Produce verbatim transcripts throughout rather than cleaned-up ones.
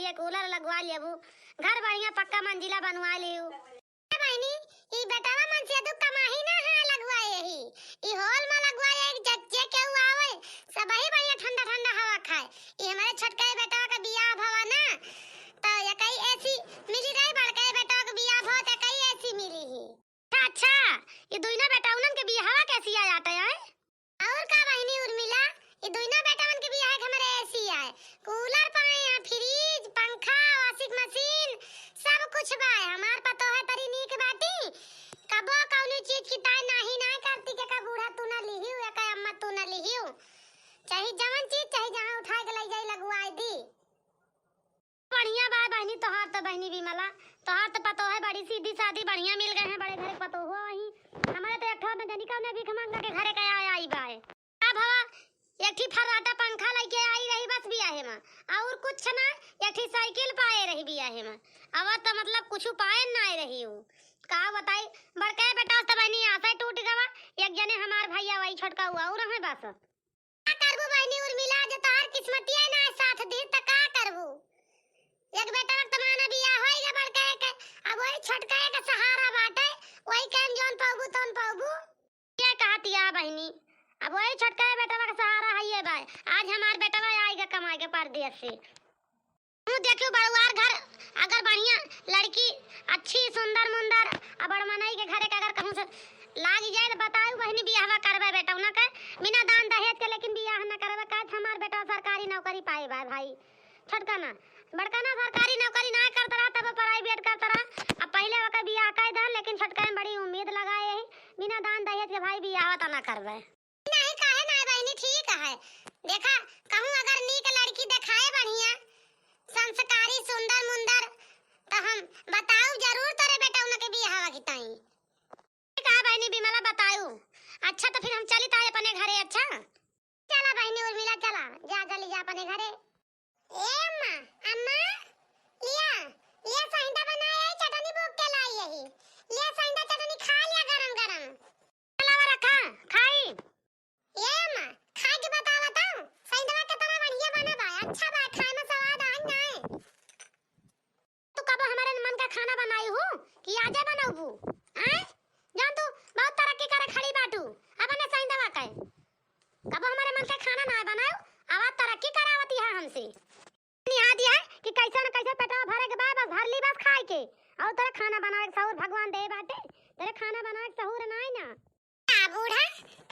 ये कूलर लगवा लेबू, घर बढ़िया पक्का मंजिला बनवा लियू। ए बहिनी, ई बेटवा मन से दुख कमाही ना है लगवाए ही। ई हॉल में लगवाए, एक जग जे केहू आवे, सबही बढ़िया ठंडा ठंडा हवा खाए। ई हमरे छोटका बेटवा के बियाह भवा ना, त एकई एसी मिली रही, बड़का बेटवा के बियाह भवा त एकई एसी मिली ही। अच्छा, अच्छा, ई दुइना बेटउनन के बियाहवा के एसी आ जाता है? और का बहिनी उर्मिला, ई दुइना बेटवन के बियाह के हमरे एसी आए, कूलर पाए हैं, फ्रिज, पंखा, वॉशिंग मशीन, सब कुछ बा। हमार पतोह बड़ी नीक बाटी, कबो कौनो चीज की ताई नाही ना करती के का बूढ़ा तू ना लिहियो या का अम्मा तू ना लिहियो, चाहे जवन चीज चाहे जहाँ उठा के ले जाई लगवाए दी। बढ़िया बा बहिनी, तोहार तो बहिनी विमला, तोहार तो पतोह बड़ी सीधी सादी बढ़िया मिल गए हैं, बड़े घरे पतोह वही। हमारे तो एक ठो में जनी कौने भीख मांगा के घरे का आया आई बा। का भवा, एक ठी फर्राटा पंखा लइके आई रही बस बियाहे में, और कुछ ना, एक ठी साइकिल पाए रही बियाहे में। अब तो मतलब कुछ पाए ना आए रही हूँ। का बताई, बड़का बेटा तो बहिनी आशा टूट गवा, एक जने हमार भैया वही छोटका हुआ और है बस। का करबू बहिनी उर्मिला, जो तोहार किस्मतिया ना साथ दी त का करबू? एक बेटा के तमाना बियाह होई गे बड़का के, अब वही छोटका के सहारा बाटे, वही कहन जौन पाबू तौन पाबू। ये कहत या बहिनी, अब वही छोटका बेटवा के सहारा है ये बा। आज हमार बेटवा आइगा कमाई के परदेस से। तू देखियो बड़ुआर घर, अगर बढ़िया लड़की, अच्छी, सुंदर मुंदर, आ बड़ मनई के घरे के अगर कहूँ से लाग जाए तो बताऊ बहिनी, बियाहवा करबे बेटौना के, बिना दान दहेज के, लेकिन बियाह न करबे। काहे हमार बेटा सरकारी नौकरी पाए बा भाई, छोटका ना, बड़का ना सरकारी नौकरी ना करत रहा, तब प्राइवेट करत रहा। अब पहिले ओकर बियाह कर दहन, लेकिन छोटका में बड़ी उम्मीद लगाए ही, बिना दान दहेज के भाई बियाह तो ना करबे। नहीं, काहे ना बहिनी, ठीक है। देखा, कहूँ अगर नीक लड़की देखाए बढ़िया, संस्कारी, सुंदर मुंदर, तो हम बताऊ जरूर तोरे बेटौना के बियाहवा की ताई। ठीक है बहिनी विमला, बताऊ। अच्छा, तो फिर हम चली ताई अपने घरे, अच्छा? चला बहिनी उर्मिला, चला, जा जल्दी जा अपने घरे। ए अम्मा, अम्मा, लिया, लिया सहिंदा बनाए आई, चटनी भूख के लाई यही। लिया सहिंदा चटनी खा लिया गरम गरम। लावा रखा, खाई। ए अम्मा, खाए के बतावा तो, सहिंदवा कितना बढ़िया बना बा, अच्छा बा, खाए में स्वाद आई ना आई। तू कबो हमारे मन का खाना बनाई हूँ कि आजे बनौबू? आय? जान तू बहुत तरक्की करे खड़ी बाटू, अपने सहिंदवा के। कबो हमारे मन का खाना ना बनाऊ, आवाज तरक्की करावती है हमसे। निहा दिया है कि कैसे न कैसे पेटवा भरे के बा, बस भर ली बस खाए के। और तोरे खाना बनावे के सहूर भगवान दे बाटे, तोरे खाना बनावे के सहूर ना है ना। आ बूढ़ा,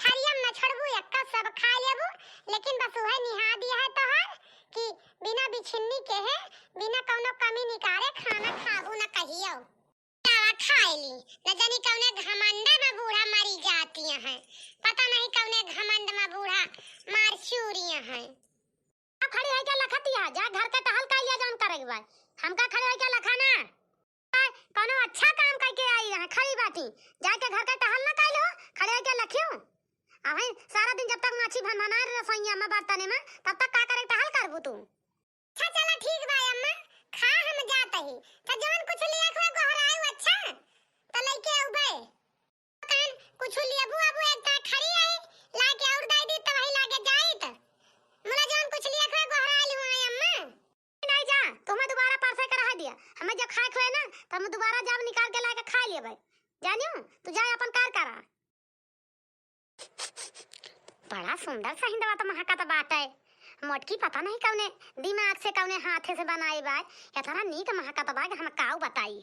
थरिया में न छोड़बू, एक्का सब खा लेबू, लेकिन बस उहे निहा दिया है तोहर कि बिना बिछिन्नी के है, बिना कौनो कमी निकारे खाना खाबू न कहियो। लावा खाए ली, न जानी कौने घमंड में बूढ़ा मरी जाती हैं, पता नहीं कौने घमंड में बूढ़ा मार चूरिया हैं। अब खड़ी होइके लखतिया, जा घर के टहल कर लिया जौन करे के बा। हमका खड़ी होइके लखा ना। आ, कौनो अच्छा काम करके आई है, खड़ी बाटी। जाके घर के टहल ना कर लो, खड़ी होइके लखियो। अबहीं सारा दिन जब तक माछी भनभनाए रसोइया में बर्तने में, तब तक का करे टहल करबू तू? अच्छा चला ठीक बा अम्मा, खा हम जात ही। त जवन कुछ लिया के गोहराए अच्छा, त लइके अउबे। कहन, कुछ लेबू अबू एक ता खड़ी आई, लाके और दे दी, तब वही लाके जाइत। मुला जौन कुछ लिए खाए गोहराइल हुआ है अम्मा। नहीं जा, तुम्हें दोबारा परसे के रह दिया। हमें जब खाए खोए ना, तो हम दोबारा जब निकाल के लाके खा लेबे। जानियो, तू जा अपन कार करा। बड़ा सुंदर सहिंदवा तो महकत बाटे। मोटकी पता नहीं कौने दिमाग से, कौने हाथे से बनाए बा, इतना नीक महकत बा कि हम काऊ बताई।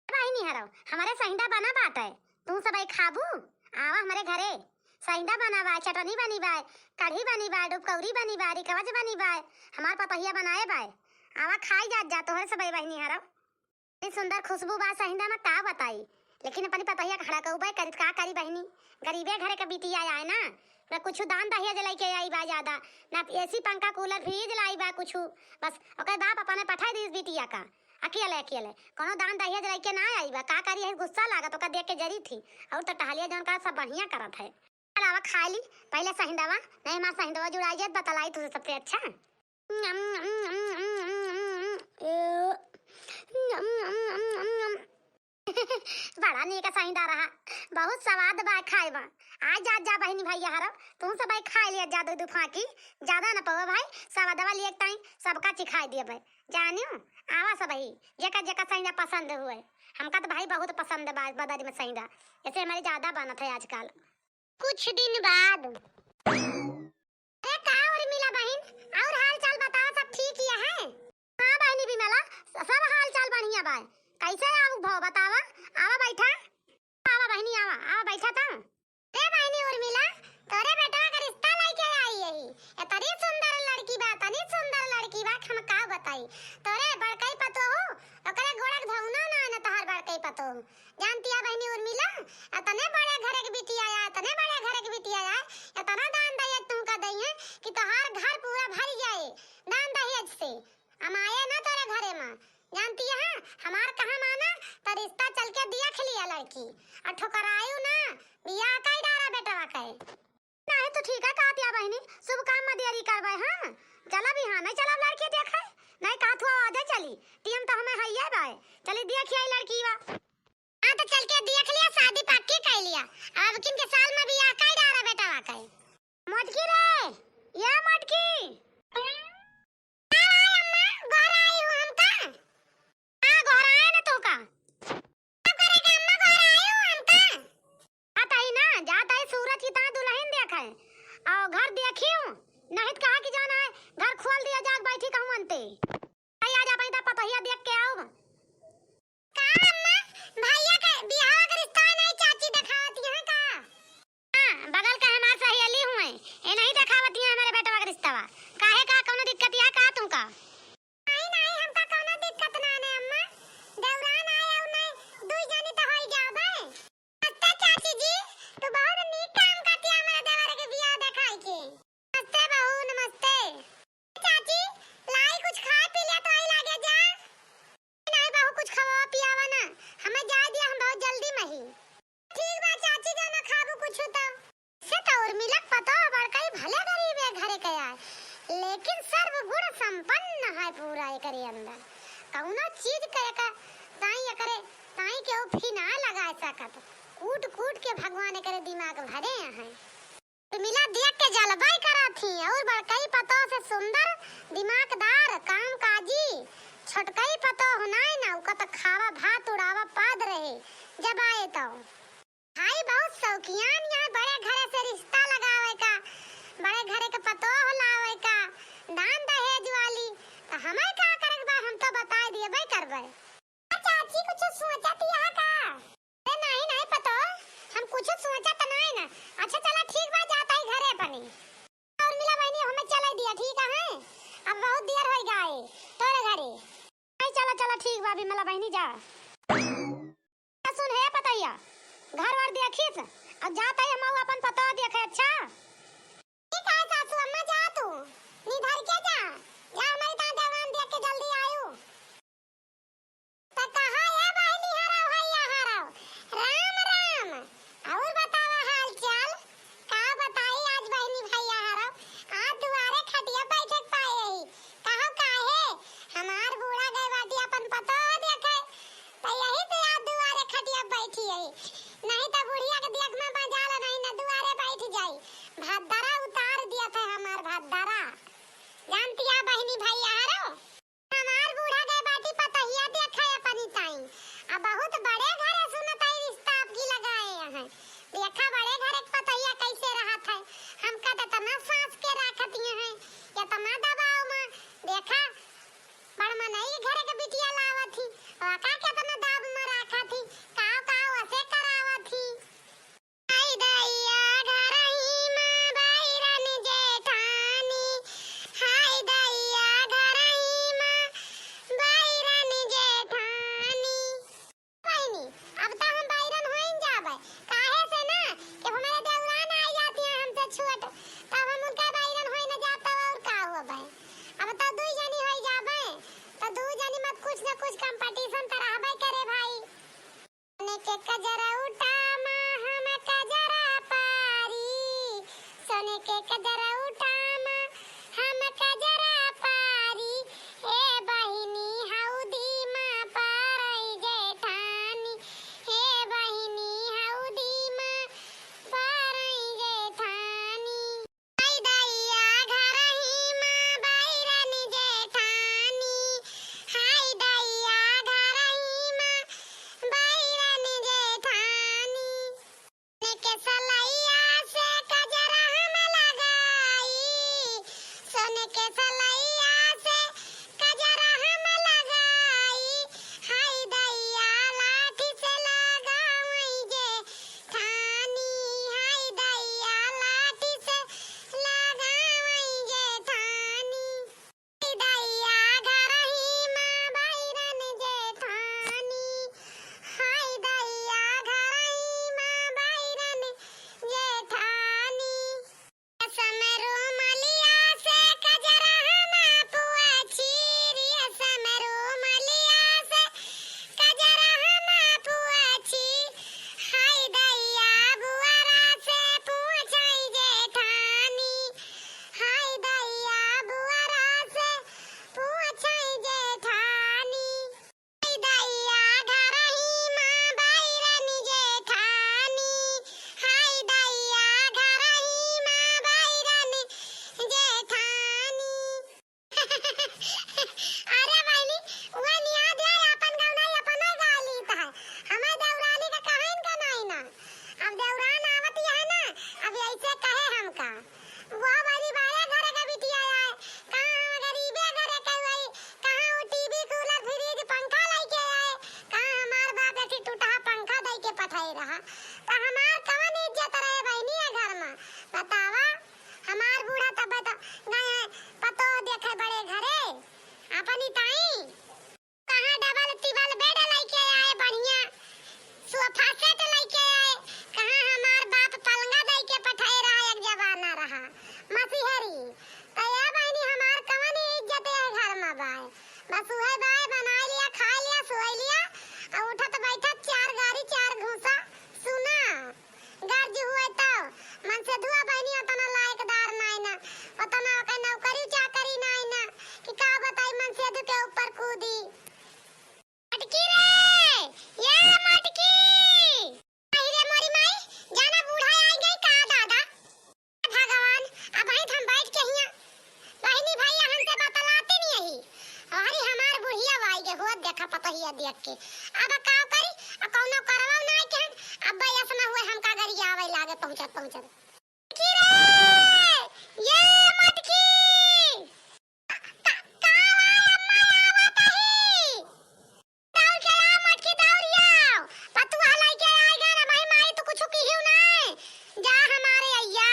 बहिनी हरौ, हमरे सहिंदा बना बाटे, तू सबई खाबू? आवा हमरे घरे, सहिंदा बना बा, चटनी बनी बा, कढ़ी बनी बा, डुबकौरी बनी बा, रिकवच बनी बा, हमार पतोहिया बनाए बा। आवा खाई जात जा तोहरे सबई बहिनी हरौ। इतनी सुंदर खुशबू बा सहिंदा में का बताई, लेकिन अपनी पतोहिया के हड़कऊ बा करित का करी बहिनी, गरीबे घरे के बिटिया आए ना, ना कुछ दान दहेज लेके आई बा ज्यादा, ना एसी पंखा कूलर फ्रिज लाई बा कुछ, बस ओकर बाप अपने पठाई दीस बिटिया का। अकेले, अकेले। कौनो दान दहेज लइके ना आई बा। का करी है, गुस्सा लागत, ओका देख के जरी थी। और तो टहलिया जौन का सब बढ़िया करत है। चल आवा खा ली, पहले सहिंदवा, नहीं हमार सहिंदवा जुड़ा जात, बतलाई तुझे सबसे अच्छा। बड़ा नीक सहिंदा रहा, बहुत स्वाद बा खाए बा। आ जा, जा बहिनी भैया हरब, तू सब भाई खा लिया जा दो दो फाकी, ज्यादा न पावे भाई, स्वादवा लिए टाइम सबका चिखाई दियबे। जानियो, आवा सबही, जेका जेका सैंडा पसंद हुए। हमका तो भाई बहुत पसंद बा बदरी में सैंडा, ऐसे हमारे ज्यादा बनत है आजकल। कुछ दिन बाद। अरे का उर्मिला बहिन, और हाल चाल बतावा, सब ठीक ही है? हाँ बहिनी विमला, स-, सब हाल चाल बढ़िया बा। कैसे आऊ भाव बतावा, आवा बैठा। आवा बहिनी, आवा, आवा बैठा ता। अरे बहिनी उर्मिला, तोरे बेटवा का रिश्ता लइके आई यही। इतनी सुंदर लड़की बा, इतनी सुंदर लड़की बा, हम का बताई। तोरे बड़कई पतोहू, ओकरे गोड़क धौना ना है ना तोहार बड़कई पतोहू। जानती है बहिनी उर्मिला, इतने बड़े घरे के बिटिया आय, इतने बड़े घरे के बिटिया आय, इतना दान दहेज तुमका दई है कि तोहार घर पूरा भर जाए दान दहेज से। हम आए ना तोरे घरे में, जानती है, हमार कहा माना, तो रिश्ता चल के देख लिया लड़की, और ठुकरायु ना, बियाह कई डारा बेटवा के। नहीं तो ठीक है, कहत या बहिनी, शुभ काम में देरी करबे, हाँ? चला भी, हाँ, नहीं चला लड़की देखे, नहीं कहत हुआ आ जाए चली, टीम तो हमें हइये बाय, चली देख आई लड़की बा। हाँ, तो चल के देख लिया, शादी पक्की कर लिया। अब किन के साल में बियाह कर डारा बेटवा के। मोटकी रे, ये मोटकी। का भाई अम्मा, गोहराई हूँ हम का? हाँ, गोहराए न तो का। का करे के अम्मा, गोहराई हूँ हम का? जात आई ना, जात आई सूरज की ता दुल्हन देखे। और घर देखियो, नहीं तो कहा कि जाना है, घर खोल दिया जाग बैठी कहूँ अंते। आई आज आप पतोहिया देख के आओ। का अम्मा, भैया के बियाह के रिश्ता नहीं चाची देखावत यहाँ का? हाँ, बगल का हमार सहेली हुए, ये नहीं देखावत यहाँ हमारे बेटवा के रिश्तावा। काहे का, कौनो दिक्कत या का तुमका? नहीं, नहीं, हमका कौनो दिक्कत ना ने अम्मा। देवरान आए और नहीं, दुई जनी तो होई जाबे। नमस्ते चाची जी, तू बहुत नीक काम करती है हमारे देवर के बियाह देखाई के। नमस्ते बहू, नमस्ते। चाची, लाई कुछ खाए पी लिया तो आई लागे जा। नहीं बहू, कुछ खवा पियावा ना, हमें जाए दिया, हम बहुत जल्दी में ही। ठीक बा चाची, जो ना खाबू कुछ तो। से तो उर्मिला पतो बड़कई भले गरीब है घरे के आए, लेकिन सर्वगुण संपन्न है पूरा एकरे अंदर। कौनो चीज के का ताई एकरे, ताई के उफी ना लगा सकत। कूट कूट के भगवान एकरे दिमाग भरे हैं। उर्मिला देख के जलबई करत ही, और बड़कई पतो से सुंदर, दिमागदार, कामकाजी, छोटकई पतो हुनाई ना, उका त खावा भात उड़ावा पाद रहे, जब आए तो। भाई बहुत शौकियान यहाँ बड़े घरे से रिश्ता लगावे का, बड़े घरे के पतोह लावे का, दान दहेज वाली, तो हमें का करे के बा, हम तो बताए दिए बे करबे। चाची कुछ सोचत यहाँ का? अरे नहीं, नहीं पतो, हम कुछ सोचत नहीं ना। अच्छा चला ठीक बा, जात आई घरे अपनी। उर्मिला बहिनी, हमें चले दिया, ठीक है? अब बहुत देर हो गए तोरे घरे। नहीं, चला, चला, ठीक बा, विमला बहिनी, जा। सुन हे पतैया, घर वर देखिस, अब जात आई हम अपन पतो देखे, अच्छा? ठीक है सासू अम्मा, जा तू, निधर के जा, जा हमारी ता देवान देख के जल्दी आयु। त कहा ए बहिनी हरौ, भैया हरौ, राम राम। और बतावा हाल चाल? का बताई आज बहिनी भैया हरौ, आज दुआरे खटिया बैठे के पाए रही। कहो काहे? हमार बूढ़ा गए बाटी अपन पतो देखे, त यही से आज दुआरे खटिया बैठी है। नहीं त बुढ़िया के देख में बजाल नहीं न दुआरे बैठ जाई। भद्दरा उतार दिया था हमार भद्दरा। निताई, कहाँ डबल टिबल बेड लइके आए, बढ़िया सोफा सेट लइके आए, कहाँ हमार बाप पलंगा दइके पठाए रहा एक जमाना रहा, मसीहरी। त ए बहिनी, हमार कवन इज्जत ए घर में बाय? बस उहे बाय, बनाए लिया, खाए लिया, सोए लिया, आ उठत बैठत चार गारी चार घूसा। सुना, गर्ज हुए तो मनसेधुआ बहिनी ओतना लायकदार नाई ना, ओतना ओकर नौकरी चाकरी नाई ना, कि का बताई मनसेधु के ऊपर कूदी। मटकी रे, ये मटकी। आई रे मोरी माई, जाना बूढ़ा आई गई का दादा? भगवान, अब आई हम बैठ के हिया। बहिनी भैया हमसे बतलाते नहीं यही। अरे हमार बुढ़िया आई गे होत देखा पतोहिया देख के। अब का करी? आ कौनो करवाओ ना के। अब ऐसा ना हुए हमका गरिया आवे लागे पहुंचत पहुंचत। मटकी रे, ये मटकी। का, का रे अम्मा आवत ही? दौड़ के आओ, मटकी दौड़ आओ। पतुआ लइके आए गा ना भाई, माई तो कुछ की ही नहीं। जा हमारे अइया,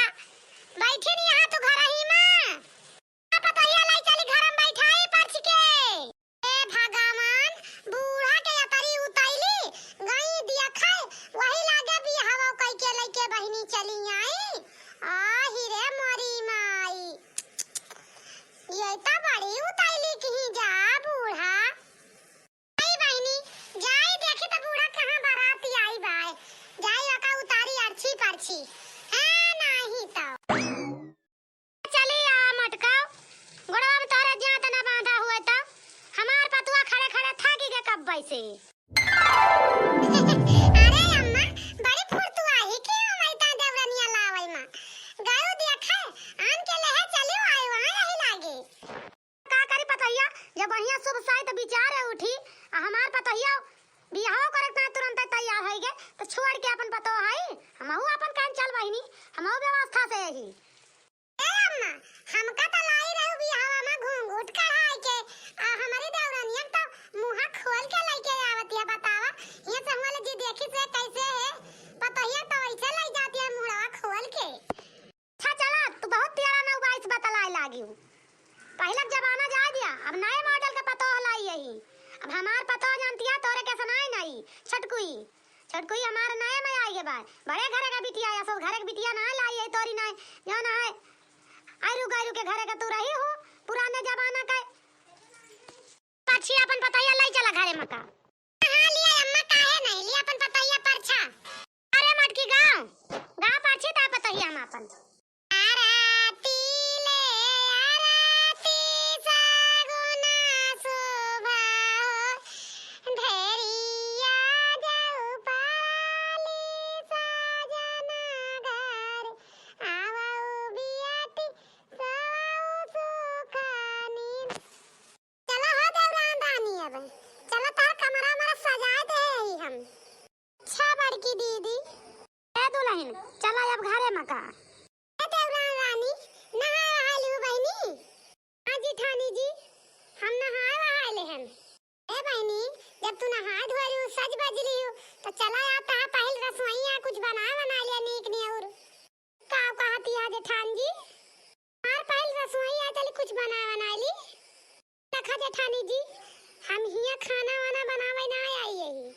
बैठी नहीं यहाँ तू घर ही में। पतोहिया लाई चली घर में बैठाई परछ के। ए भगवान, बूढ़ा के अतरी उतैली, गई दिया खाए, वही लागे बियाहवा कई के लइके बहिनी चली आई। आही रे मोरी माई, ये तो बड़ी उतैली कहीं जा बूढ़ा। आई बहिनी, जाई देखी तो बूढ़ा कहाँ बारात आई बाय, जाई ओका उतारी अरछी परछी। हाँ, नाही तो। चली आ मटकाओ, गोड़वा में तोहरे जांत ना बांधा हुए तो। हमार पतुआ खड़े खड़े थाकी के कब्बे से। अरे अम्मा, बड़ी फुर्तुआ ही के अम्मा इतना देवरनिया लावई माँ। गयो देखे, आन के लेहे चलियो आए वहाँ यही लागे। का करी पतोहिया, जब बढ़िया शुभ साइत विचार है उठी, आ हमार पतोहिया बियाहो करे के तुरंत तैयार होई गे, तो छोड़ के अपन पतोह आई, हमहू अपन कहन चल बहिनी, हमहू व्यवस्था से यही। ए अम्मा, हमका त लाई रहू बियाहवा में घूंघट कढ़ाई के, आ हमरी देवरनिया त मुंहा खोल के लइके आवत है, बतावा, ये से हमले जी देखी से कैसे है, पतोहिया त वैसे लई जाती है मुंहवा खोल के। अच्छा चला, तू बहुत प्यारा नौ बाईस बतलाए लागी हूँ। पहले के जमाना जाए दिया, अब नए मॉडल के पतोह लाई यही। अब हमार पतोह जानती है तोरे के सुनाए नहीं, छटकुई। छोटकुई हमार नए में आई गे बाय। बड़े घरे का बिटिया या सब घरे के बिटिया ना लाई है तोरी नाय। जौन है आयरु गायरु के घरे का तू रही हो, पुराने जमाना के। पाछी अपन पतोहिया लाई चला घरे में का। हाँ, लिया अम्मा, काहे नहीं? लिया अपन पतोहिया परछा। अरे मटकी गाँव, गाँव पाछी ता पतोहिया हम अपन। आरती ले आरती सगुन सुभा हो, ढेरिया जाऊ पाली सजन घर, आवऊ बियटी सवऊ सुख नींद। चला हो देवरान रानी, अब चला तार कमरा मरा सजाए दे ही हम। अच्छा बड़की दीदी। ए दुलहिन, चला अब घरे में का। ए देवरान रानी, नहाए वहाए लिहू बहिनी? हाँ जेठानी जी, हम नहाए वहाए लेहन। ए बहिनी, जब तू नहाए धोए लिहू, सज बज लिहू, तो चला आ तहा पहिल रसोई आ कुछ बनाए बनाए लिया नीक नियौर। का कहती है जेठान जी? हमार पहिल रसोई आ चली कुछ बनाए बनाए ली। देखा जेठानी जी, हम हियाँ खाना वाना बनावे ना आई यही।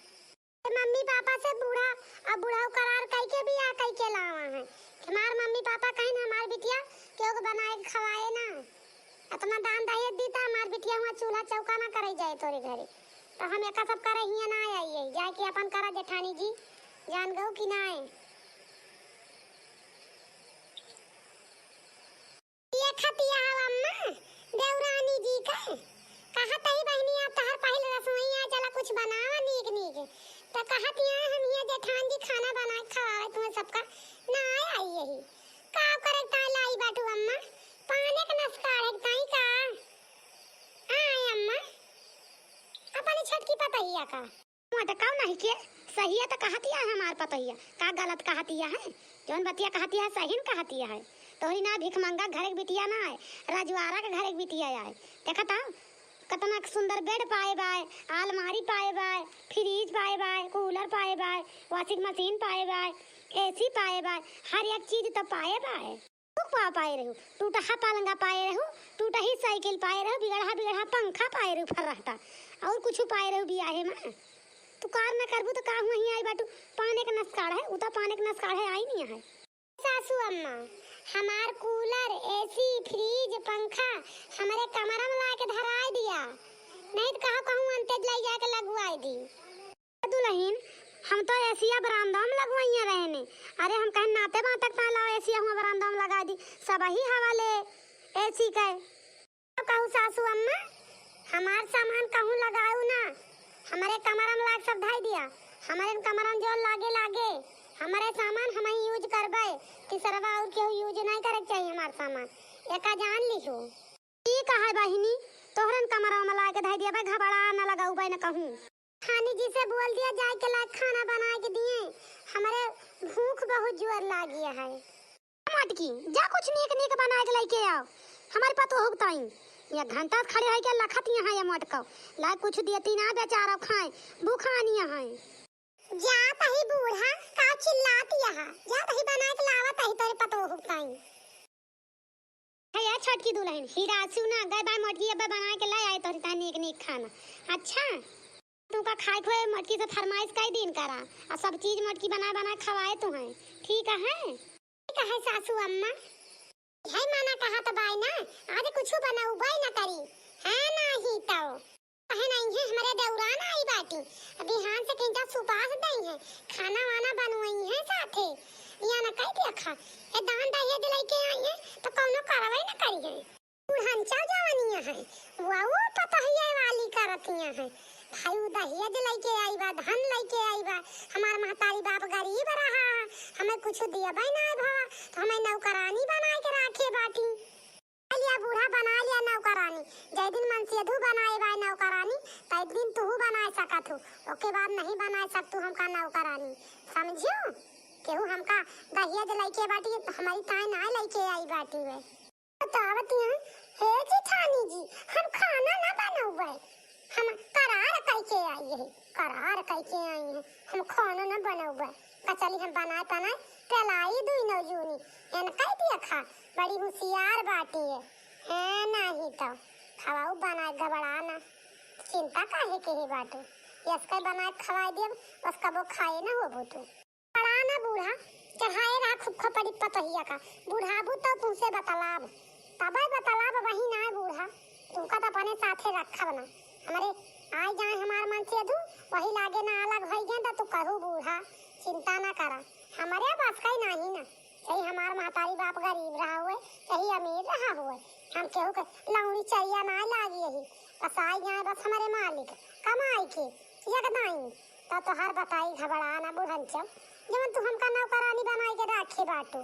तो मम्मी पापा से बूढ़ा और बुढ़ऊ करार कई के बियाह कई के लावा है। हमार मम्मी पापा कहीं ना हमार बिटिया केहू के बनाए के खवाए ना। इतना दान दहेज दी त हमार बिटिया हुआ चूल्हा चौका ना करे जाए तोरे घरे। तो हम एका सब करे हियाँ ना आई है, जाए के अपन करा जेठानी जी, जान गऊ कि ना है? ये खतिया हवा अम्मा, देवरानी जी का। कहत ही बहिनी, आप तहर पहिल रसोई आ, चला कुछ बनावा नीक नीक। त कहत यहाँ हम हियाँ जेठान जी खाना बना के खवावे तुम्हें सबका, ना आए आई यही। का करे ताई लाई बाटू अम्मा, पाने के नस काढ़े ताई का? आए अम्मा, अपनी छोटकी पतहिया का। मोटकाऊ नहीं के, सहिया त कहतिया है हमार पतोहिया, का गलत कहतिया है? जौन बतिया कहतिया है, सही न कहतिया है। तोहरी ना भिखमंगा घरे के बिटिया ना है, रजवारा के घरे के बिटिया है। देखत हौ, कतना सुंदर बेड पाए बाय, आलमारी पाए बाय, फ्रिज पाए बाय, कूलर पाए बाय, वॉशिंग मशीन पाए बाय, एसी पाए बाय, हर एक चीज त पाए बाय। तू पा पाए रहू, टूटहा पलंगा पाए रहू, टूटही साइकिल पाए रहू, बिगड़हा बिगड़हा पंखा पाए रहू फर्राटा, और कुछ पाए रहू बियाहे मा। तू कार न करबू तो का हुआ ही आई बाटू, पाने के नस काढ़े, उ तो पाने के नस काढ़े आई नहीं है। सासू अम्मा, हमार कूलर, एसी, फ्रिज, पंखा हमरे कमरा में लाके धराए दिया, नहीं तो कहा कहूँ अंतेज लाई जाके लगवाए दी। दुलहिन, हम तो एसिया बरामदा में लगवाइया रहेने। अरे हम कहेन नाते बातक ताई लाओ एसिया हुआ बरामदा में लगाए दी, सबही हवा ले एसी के। तो कहू सासू अम्मा, हमार सामान कहूँ लगाऊ ना, हमरे कमरा में लाग सब धई दिया। हमरे कमरा में जो लागे लागे, हमरे सामान हमही यूज करबे, तीसरवा और केहू यूज नहीं करे के चाहिए हमार सामान, एका जान लिहू। ठीक है बहिनी, तोहरन कमरा में लाग धई दिया बे, घबड़ा न लगाऊ बे न कहूँ। जेठानी जी से बोल दिया जाए के लाग खाना बनाए के दिए, हमरे भूख बहुत जोर लागी है। मोटकी, जा कुछ नीक नीक बनाए के लेके आओ, हमारे पतोह के ताई। एक घंटा से खड़े होइके लखत यहाँ ये मोटको, लाए कुछ देती ना बेचारा खाए, भूखानी है। जा तही बूढ़ा, का चिल्लात यहाँ, जा तही बनाए के लावा तही तोरे पतोह के ताई। है या छोटकी दुलहिन, हीरा सुना, गए बाय मोटकी अब्बे बनाए के लाई आए तोहरी ताई नीक नीक खाना। अच्छा? तुमका खाए खोए मोटकी से फरमाइश कई दिन करा, आ सब चीज मोटकी बनाए बनाए खवाए तुहैं, ठीक है? ठीक है सासू अम्मा, है मना कहा तो बाई ना, आज कुछ बनउबे न करी, है नाही तो। कहे नहीं है हमरे देवरान आई बाटी, बिहान से किंचा सुपास दई है, खाना वाना बनवाई है साथे, या न कह दिया खा, ए दान दहेज लेके आई है तो कौनो करवाई न करी है। बुढ़नचा जवनिया है, वहू पतोहिए वाली करतिया है। भाई उ दहेज लइके आई बा, धन लइके आई बा। हमार महतारी बाप गरीब रहा, हमें कुछ दियबे ना भवा, तो हमें नौकरानी बनाए के राखे बाटी। लिया बूढ़ा बना लिया नौकरानी, जय दिन मनसेधु बनाए बा नौकरानी, तय दिन तुहू बनाए सकत हो, ओके बाद नहीं बनाए सकतू हमका नौकरानी, समझियो? केहू हमका दहेज लइके बाटी, हमारी ताई ना लइके आई बाटी वे। बतावत हैं, "हे जेठानी जी, हम खाना ना बनउबे, हम करार कइके आई है, करार कइके आई है, हम खाना ना बनउबे, कचली हम बनाए बनाए पेलाई दुई नौ जूनी, एन कह दिया खा, बड़ी होशियार बाटी है, हैं नहीं तो खवाऊ बनाए गबड़ा ना, चिंता काहे के ही बाटू, यसके बनाए खवाए दियब, बस कबो खाए ना होबू तू।" बड़ा ना बूढ़ा, चढ़ाए रहा खूब खोपड़ी पतोहिया का। बुढ़ाबू तो तुमसे बतलाब, तबे बतलाब वही ना बूढ़ा, तुमका तो अपने साथे रखब ना। हमरे आए जाए हमार मनसेधु, वही लागे ना अलग होई गए तो तू कहू बूढ़ा, चिंता ना करा, हमरे बस का ही नाही ना। चाहे हमार महतारी बाप गरीब रहा हुए, चाहे अमीर रहा हुए, हम केहू के लौड़ी चरिया ना लागी यही, बस आई जाए बस हमरे मालिक कमाई के, यकदाई। तब तोहार बताई घबड़ा ना बुढ़नचो, जवन तू हमका नौकरानी बनाई के राखे बाटू।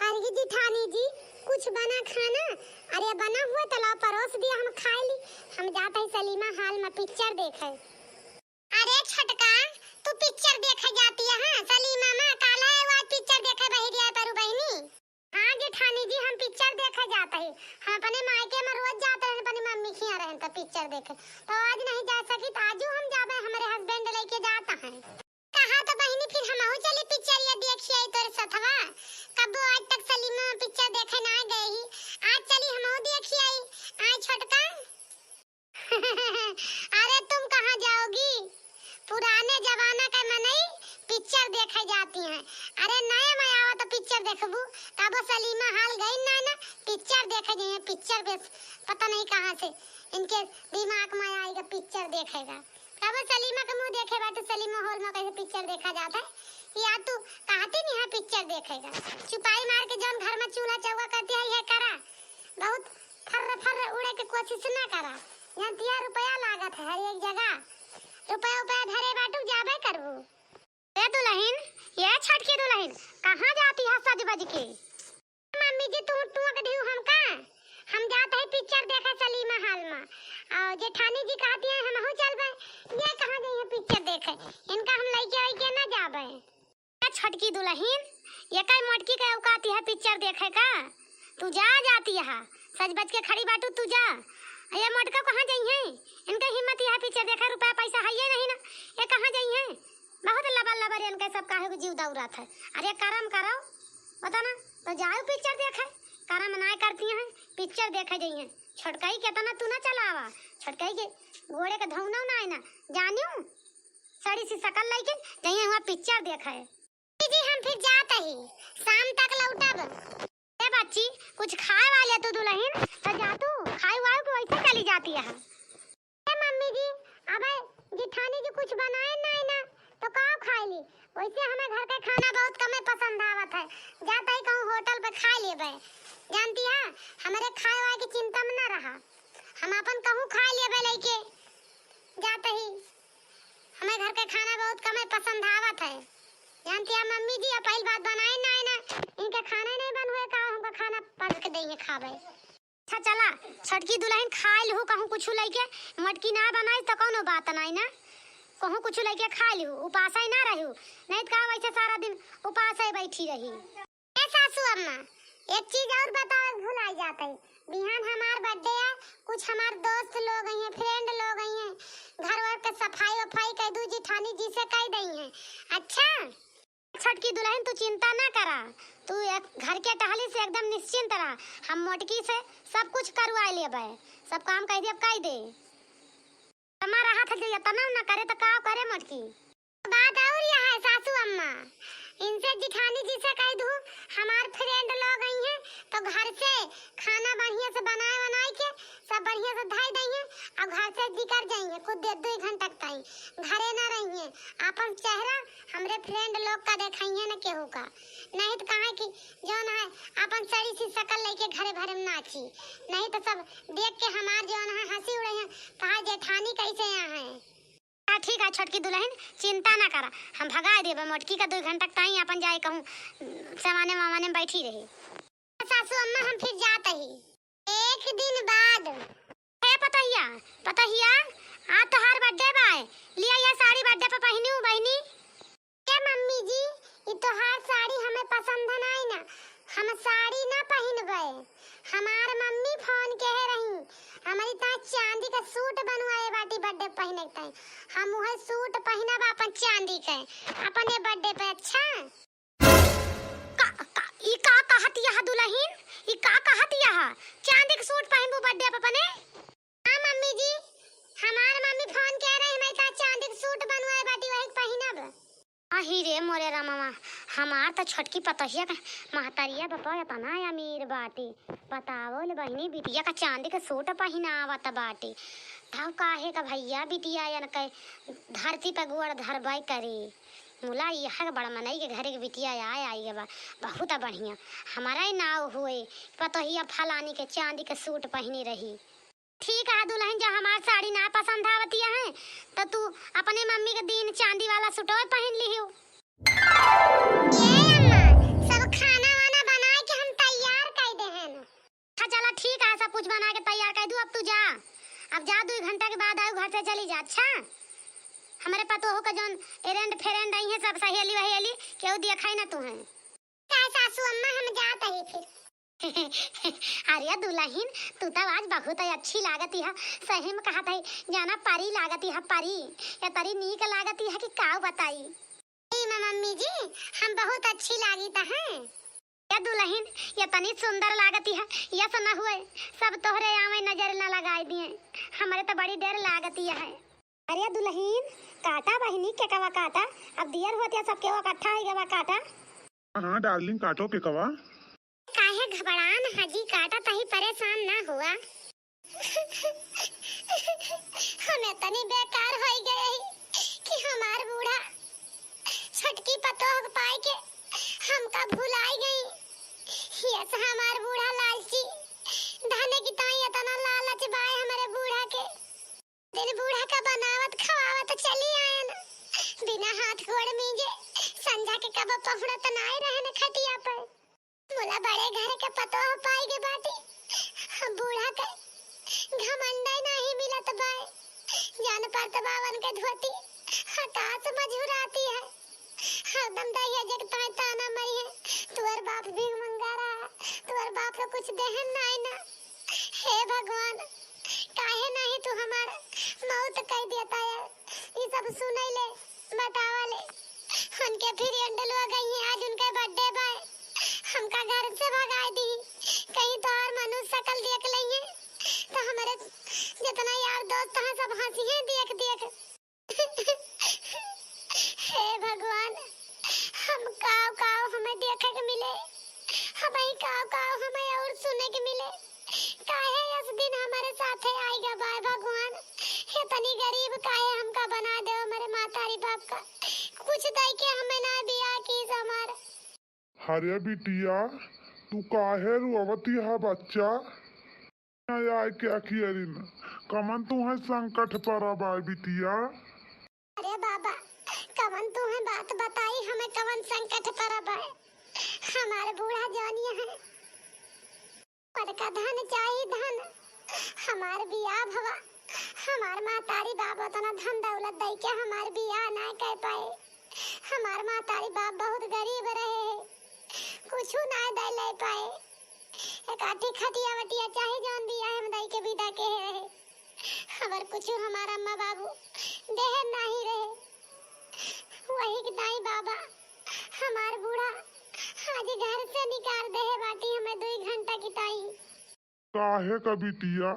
अरे जेठानी जी, कुछ बना खाना? अरे बना हुआ तो लाओ परोस दिया, हम खाए ली। हम जात है सलीमा हाल में पिक्चर देखे। अरे छोटका, तू पिक्चर देखे जाती है? हाँ, सलीमा माँ काल है, वो आज पिक्चर देखे बहिरिया परू बहिनी। हाँ जेठानी जी, हम पिक्चर देखे जात ही। हम अपने मायके में रोज जात रहन, अपनी मम्मी खिया रहन तो पिक्चर देखे। तो आज नहीं जा सकी, तो आजू हम जाबे, हमरे हस्बैंड लेके जाता है। कहा तो बहिनी, फिर हमहू चली पिक्चर ये देखी आई तोरे सथवा। कबो आज तक सलीमा पिक्चर देखे ना गए ही, आज चली हमहू देखी आई। आए छोटका। अरे तुम कहाँ जाओगी? पुराने जमाना के मनई पिक्चर देखे जाती हैं। अरे नए में आवा तो पिक्चर देखबू। कबो सलीमा हाल गई ना, ना पिक्चर देखे जाइए। पिक्चर पे पता नहीं कहाँ से इनके दिमाग में आएगा पिक्चर देखेगा। कबो सलीमा के मुँह देखे बाटू, सलीमा हॉल में कैसे पिक्चर देखा जाता है। या तू कहती नहीं है पिक्चर देखेगा। चुपाई मार के जौन घर में चूल्हा चौका करती है ये करा। बहुत फर्र फर्र उड़े के कोशिश ना करा, जानती है रुपया लागत है हर एक जगह, रुपया उपया धरे बाटू जाबे करबू। ए दुलहिन, ए छोटकी दुलहिन, कहाँ जाती है सज बज के? मम्मी जी, तू टूक दिहू हमका, हम जात है पिक्चर देखे सलीमा हाल में, और जेठानी जी कहती है हमहू चलबे, ये कहाँ जाइए पिक्चर देखे, इनका हम लइके वइके ना जाबे। ए छोटकी दुलहिन, ये काई मोटकी के औकात है पिक्चर देखे का? तू जा, जाती है, सज बज के खड़ी बाटू, तू जा। ये मोटका कहाँ जाइहैं? इनका हिम्मत है पिक्चर देखे, रुपया पैसा है ये नहीं ना, ये कहाँ जाइहैं? बहुत लबर लबर इनका सब काहे को जीव दौड़त है। अरे करम करो, बता ना, तो जाओ पिक्चर देखे। करम नाय करती हैं, पिक्चर देखे जइहें। छोटकई के तना तू ना चलावा, छोटकई के गोड़े के धौना ना है ना, जानियो सड़ी सी शकल लइके जइहें हुआ पिक्चर देखे। जी, हम फिर जात ही, शाम तक लौटब। ए बच्ची, कुछ खाए वाले तू दुलहिन, तो जा तू, खाए वाए के वैसे चली जाती है। ए मम्मी जी, अबे जिठानी जी कुछ बनाए नाई ना, तो का खाए ली? वैसे हमें घर के खाना बहुत कमे पसंद आवत है, जात ही कहूँ होटल पे खा लेबे। जानती है, हमरे खाए वाए की चिंता में ना रहा, हम अपन कहूँ खा लेबे लइके जात ही। हमें घर के खाना बहुत कमे पसंद आवत है। जानती है मम्मी जी, अब पहिल बात बनाए ना है ना, इनके खाना नहीं बन हुए का, हमका खाना परस के देंगे खावे। अच्छा चला, छोटकी दुलहिन खाए लहू कहूँ कुछ लइके, मोटकी ना बनाई तो कौनो बात नाई ना, कहूँ कुछ लइके खाए लहू, उपास ही ना रहू, नहीं तो का वैसे सारा दिन उपास ही बैठी रही। ए सासू अम्मा, एक चीज और बतावे के भुलाई जात है। बिहान हमार बर्थडे है, कुछ हमार दोस्त लोग आई हैं, फ्रेंड लोग आई हैं, घर वर के सफाई वफाई कह दू, जिठानी जी से कह दई हैं। अच्छा, छोटकी दुलहिन तू चिंता ना करा, तू एक घर के टहली से एकदम निश्चिंत रहा, हम मोटकी से सब कुछ करवा लेबे, सब काम कह दे, अब कह दे। हमारा हाथ जे इतना न करे तो का करे मोटकी? बात और यह है सासू अम्मा, इनसे जिठानी जी से कह दू, हमार फ्रेंड लोग आई हैं तो घर से खाना बढ़िया से बनाए बनाए के सब बढ़िया से धई दई हैं और घर से निकर जाई हैं। कुछ दे दो घंटा तक ताई घरे ना रही हैं, अपन चेहरा हमरे फ्रेंड लोग का देखाई हैं न केहू का, नहीं तो कहा कि जौन है अपन सड़ी सी शकल लेके घरे भरे में नाची, नहीं तो सब देख के हमार जौन है हंसी उड़े हैं, कहा जेठानी कैसे यहाँ है। हाँ, ठीक है छोटकी दुलहिन, चिंता ना करा, हम भगाए देबे मोटकी का, दो घंटा ताई अपन जाए कहूँ सामाने वामाने में बैठी रही। सासू अम्मा, हम फिर जात ही। एक दिन बाद। ए पतोहिया, पतोहिया, आज तोहार बर्थडे बाय, लिया यह साड़ी बर्थडे पे पहिनू बहिनी। ए मम्मी जी, ई तोहार साड़ी हमें पसंद नाई ना, हम साड़ी ना पहिनबे। हमार मम्मी फोन कहे रही, हमारी ता चांदी का सूट बनवाए बाटी बर्थडे पहिने के ताई। हम उहे सूट पहिनब अपन चांदी के, अपने बर्थडे पे। अच्छा। का, का, ई का कहत यह दुलहिन? ई का कहत यह? चांदी के सूट पहिनबू बर्थडे पे अपने? हाँ मम्मी जी, हमार मम्मी फोन कह रही, मैं ता चांदी के सूट बनवाए बाटी वही पहिनब। आही रे मोरे रामवा, हमार त छोटकी पतोहिया के महतरिया बापा एतना अमीर बाटी। बतावो ले बहिनी, बिटिया का चांदी के सूट पहिनावत बाटी। तब काहे का भैया बिटिया यन के धरती पे गोड़ धरबे करी। मुला यह के बड़ मनई के घरे के बिटिया आए आई गवा, बहुत बढ़िया। हमारा ही नाव हुए, पतोहिया फलानी के चांदी के सूट पहिनी रही। ठीक है दुलहिन, जब हमार साड़ी ना पसंद आवतिया है, तो तू अपने मम्मी के दीन चांदी वाला सूटवे पहिन लिहियो। ए अम्मा, सब खाना वाना बनाए के हम तैयार कर दे हैं। अच्छा चला ठीक है, सब कुछ बना के तैयार कर दू, अब तू जा, अब जा, दो घंटा के बाद आऊ घर से चली जा। अच्छा, हमारे पतोह का जौन एरेंड फेरेंड आई है, सब सहेली वहेली, केहू दिखाई ना तू है। का सासू अम्मा, हम जात ही फिर। अरे दुलहिन, तू तो आज बहुत ही अच्छी लागती है, सही में कहत है, जाना परी लागती है, परी। ये तरी नीक लागती है कि काऊ बताई। ई में मम्मी जी, हम बहुत अच्छी लागित है। ये दुलहिन, ये तनी सुंदर लागती है, यस न हुए, सब तोहरे आवे नजर न लगाए दिए, हमरे तो बड़ी डर लागती है। अरे दुलहिन, काटा बहिनी केकवा काटा, अब दियर होतिया सब केहू इकट्ठा होइ गवा काटा। हाँ, हाँ डार्लिंग, काटो केकवा। काहे घबरान हजी, काटा तही परेशान ना हुआ। हम इतनी बेकार होइ गए ही कि हमार बूढ़ा छोटकी पतोह के पाए के हमका भुलाई गई। यस हमार बूढ़ा लालची, धने की ताई इतना लालच बाय हमरे बूढ़ा के। दिन बूढ़ा का बनावत खवावत चली आयन, बिना हाथ गोड़ मीजे संझा के कब पहुड़त नाय रहन खटिया पर। मुला बड़े घर के पतोह पाई के बाटी, बूढ़ा के घमंडे नाही मिलत बाय। जान परत बावन के धोती आकाश मझुराती है। हरदम दहिया जगता ताना मरी है, तुअर बाप भी मंगा रहा, तुअर बाप को कुछ देहन नाय ना। हे भगवान, काहे नाही तू हमार मौत कई देता है? ई सब सुनैले, बतावले। उनके फ्रेंड लोग आई हैं, आज उनके बर्थडे बाय, हमका घर से भगाए दी। कहीं तोहार मनुष्य शकल देख लइहे, तो हमरे जितना यार दोस्त हैं, सब हंसिहे देख देख। हे भगवान, हम काव काव हमें देखे के मिले, हमें काव काव हमें और सुने के मिले। काहे इस दिन हमारे साथे आइगा बाय भगवान, इतनी गरीब काहे हमका बना दे हमारे मातारी बाप का, कुछ दई के हमें ना बियाह कीस हमार। अरे बिटिया, तू काहे रोवती है बच्चा? आय के अखियरिन, कमन तुहैं संकट परब आय बिटिया? अरे बाबा, कमन तुहैं बात बताई, हमें कमन संकट परब आय? हमार बूढ़ा जानिया है, बड़का धन चाही धन, हमार बियाह भवा, हमार महतारी बाप उतना धन दौलत दई के हमार बियाह ना कर पाए। हमार महतारी बाप बहुत गरीब रहे हैं, कुछ ना दे ले पाए। एक आठी खटिया वटिया चाहे जौन बियाह हम दई के विदा के रहे, अगर कुछ हमार अम्मा बाबू देहे नहीं रहे, वही के दाई बाबा हमार बूढ़ा आज घर से निकाल देहे बाटी हमें दुई घंटा की ताई। काहे का बिटिया,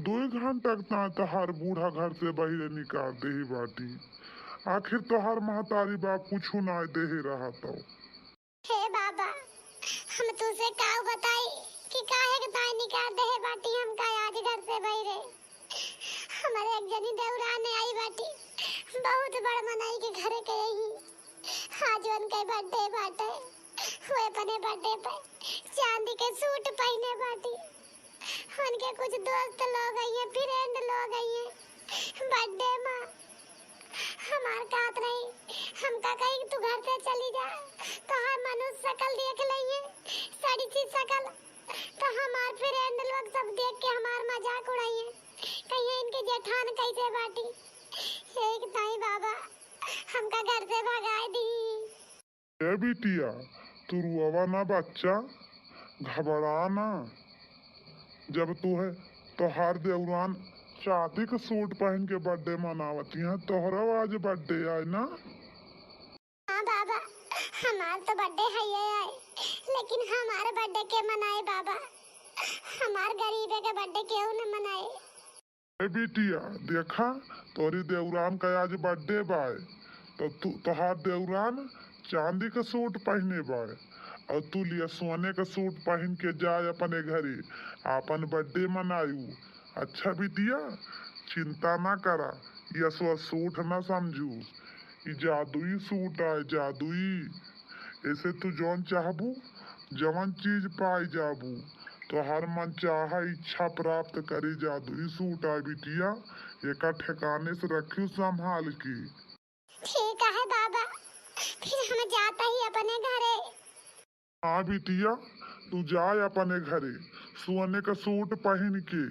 दुई घंटा के ताई तोहार बूढ़ा घर से बहिरे निकाल देही बाटी? आखिर तोहार महतारी बाप कुछु ना देहे रहा तो। हे बाबा, हम तुसे काव बताई कि काहे के ताई निकाल देहे बाटी हमका आज घर से बहिरे। हमारे एक जनी देवरान आई बाटी, बहुत बड़ मनई के घरे के यही। आज उनके birthday बाटे, वो अपने birthday पे चांदी के suit पहिने बाटी। उनके कुछ दोस्त लोग आई हैं, friend लोग आई हैं, birthday मा हमार कहत रही, हमका कही तू घर से चली जा, तोहार मनुष्य शकल देख लइहे, सड़ी सी शकल, तो हमार friend लोग सब देख के हमार मजाक उड़ाइए, कहिए इनके जेठान कैसे बाटी। एक ताई बाबा, हमका घर से भगाए दी। ए बिटिया, तू रुआवा ना बच्चा, घबरा ना। जब तुहे तोहार देवरान चांदी के suit पहिन के birthday मनावती हैं, तोहरो आज birthday आए ना। हाँ बाबा, हमार तो birthday है ये आए, लेकिन हमार birthday के मनाए बाबा, हमार गरीबे के birthday केहू न मनाए। ए बिटिया, देखा, तोरी देवरान का आज birthday बाय, तो तू, तोहार देवरान चांदी का suit पहिने बाय, और तू लिया सोने का suit पहिन के जाए अपने घरे, आपन birthday मनायू। अच्छा बिटिया, चिंता ना करा, ई असवा suit ना समझू, ई जादुई suit आय, जादुई। ऐसे तू जौन चाहबू, जवन चीज पाई जाबू, तोहार मन चाहा इच्छा प्राप्त करी जादुई suit आय बिटिया, एका ठिकाने से रखियो संभाल के। ठीक है बाबा, फिर हम जाता ही अपने घरे। हाँ बिटिया, तू जाए अपने घरे, सोने का suit पहिन के,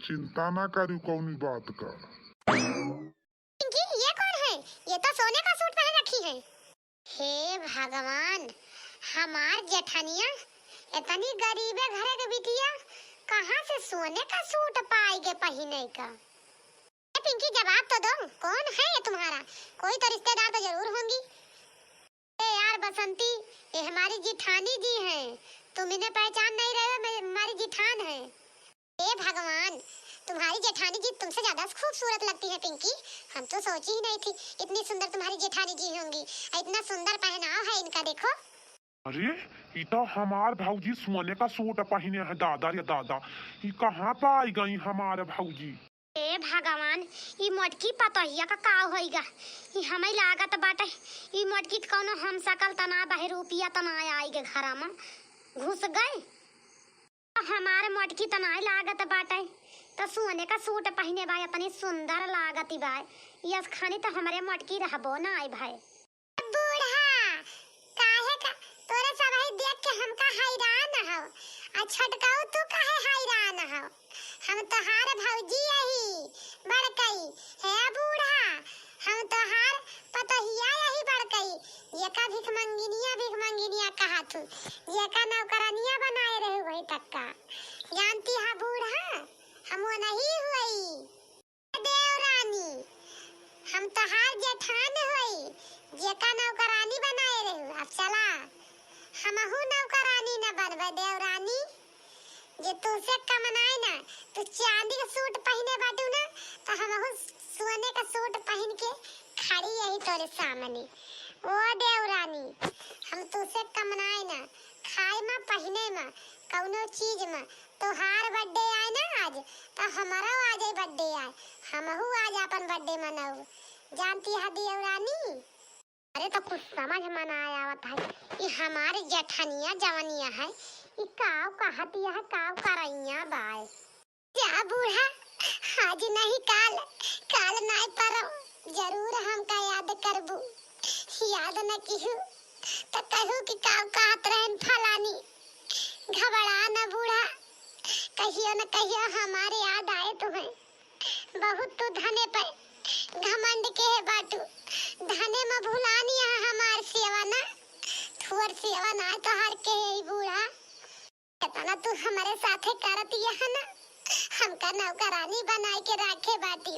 चिंता ना करू कौनी बात का। पिंकी, ये कौन है? ये तो सोने का suit पहन रखी है। हे भगवान, हमार जेठनिया इतनी गरीबे घरे के बिटिया, कहाँ से सोने का suit पाएगे पहिने का? ए पिंकी, जवाब तो दो, कौन है ये तुम्हारा? कोई तो रिश्तेदार तो जरूर होंगी। ए यार बसंती, ये हमारी जिठानी जी हैं, तुम इन्हें पहचान नहीं रहे हो, मैं, हमारी जिठान है। हे भगवान, तुम्हारी जेठानी जी तुमसे ज्यादा खूबसूरत लगती है पिंकी। हम तो सोची ही नहीं थी इतनी सुंदर तुम्हारी जेठानी जी होंगी। इतना सुंदर पहनाव है इनका, देखो। अरे, ई तो हमार भौजी सोने का suit पहिने है, दादा रे दादा, ई कहाँ पाई गई हमार भौजी? हे भगवान, ई मोटकी पतोहिया का का होइगा? ई हमें लागत बाटे, ई मोटकी के कौनो हमशक्ल तना, बहरूपिया तना आइगे घर में घुस गए। हमार मोटकी त नाई लागत बाटे, त सोने का suit पहिने बा, इतनी सुंदर लागत बा। यस खानी त हमरे मोटकी रहबो नाई भाई। बूढ़ा, काहे का तोरे सबही देख के हमका हैरान हो। आ छोटकाऊ तू काहे हैरान हो? हम तोहार भौजी यही बड़कई। हे बूढ़ा, हम तोहार पतोहिया यही बड़कई। जेका भिखमंगिनिया, भिखमंगिनिया कहा तू, जेका नौकरानिया बनाए रहे वही तक का। जानती है बूढ़ा, हम वो नहीं हुई। देवरानी, हम तोहार जेठान होई, जेका नौकरानी बनाए रहू। अब चला, हमहू नौकरानी न बनबे देवरानी। जे तुहसे कम नाई ना, तू चांदी का सूट पहिने बाटू ना, तो हमहू सोने का सूट पहिन के खड़ी यही तोरे सामने। ओ देवरानी, हम तुहसे कम नाई ना, खाए मा, पहिने मा, कौनो चीज मा। तोहार birthday आए ना आज, तो हमरो आज ही birthday आए, हमहू आज आपन birthday मनाऊ। जानती है देवरानी, अरे तो कुछ समझ मा ना आवत है, ई हमारे जेठनिया जवनिया है, ई काव कहतिया है, काव करैया बाय। जा बूढ़ा, आज नहीं काल, काल नाय परम, जरूर हमका याद करबू। याद न किहू, त कहू कि काव कहत रहन फलानी। घबरा न बूढ़ा, कहियो न कहियो हमारे याद आए तुम्हें। बहुत तू धने पे घमंड के है बाटू, धने में भुलानी है हमार सेवा ना, थुअर सेवा ना तोहार के है बूढ़ा। इतना तू हमारे साथे करत यह ना, हमका नौकरानी बनाए के राखे बाटी।